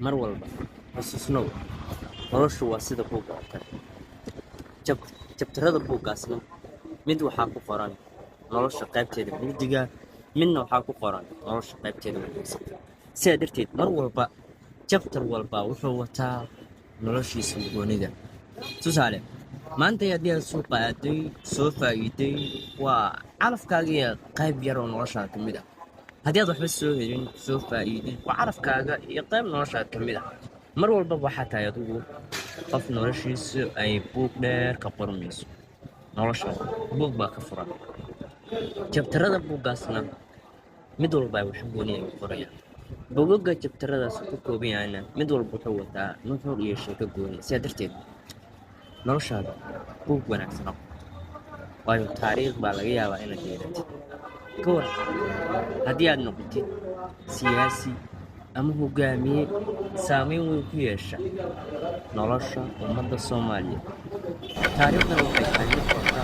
Mar walba xusuusnow, noloshu waa sida buugga oo kale. Chapterada buuggaasna mid waxaa ku qoran nolosha qaybteeda mugdiga, midna waxaa ku qoran nolosha qaybteeda wanaagsan. Sidaa darteed, mar walba chapter walba wuxuu wataa noloshiisa goonida. Tusaale, maanta haddii aad suuqa aaday, soo faa'iiday, waa calafkaaga iyo qayb yar oo noloshaada ka mid ah. Haddii aad waxba soo helin, soo faa'iidin, waa calafkaaga iyo qayb noloshaada ka mid ah. Mar walbaba waxaa tahay adigu qof noloshiisu ay buug dheer ka qormayso. Noloshaada buug baa ka furan, chapterada buuggaasna mid walba wax gooni ay qorayaan. Bogagga chapteradaas ku kooban yahayna mid walba wuxuu wataa nuxur iyo sheeko gooni. Sidaa darteed, noloshaada buug wanaagsan ha qorto, waayo taariikh baa laga yaabaa inaad yeelatid. Ka waran haddii aad noqotid siyaasi ama hogaamiye saameyn weyn ku yeesha nolosha ummadda Soomaaliyeed? Taariikhdana waxay tahay mid qorta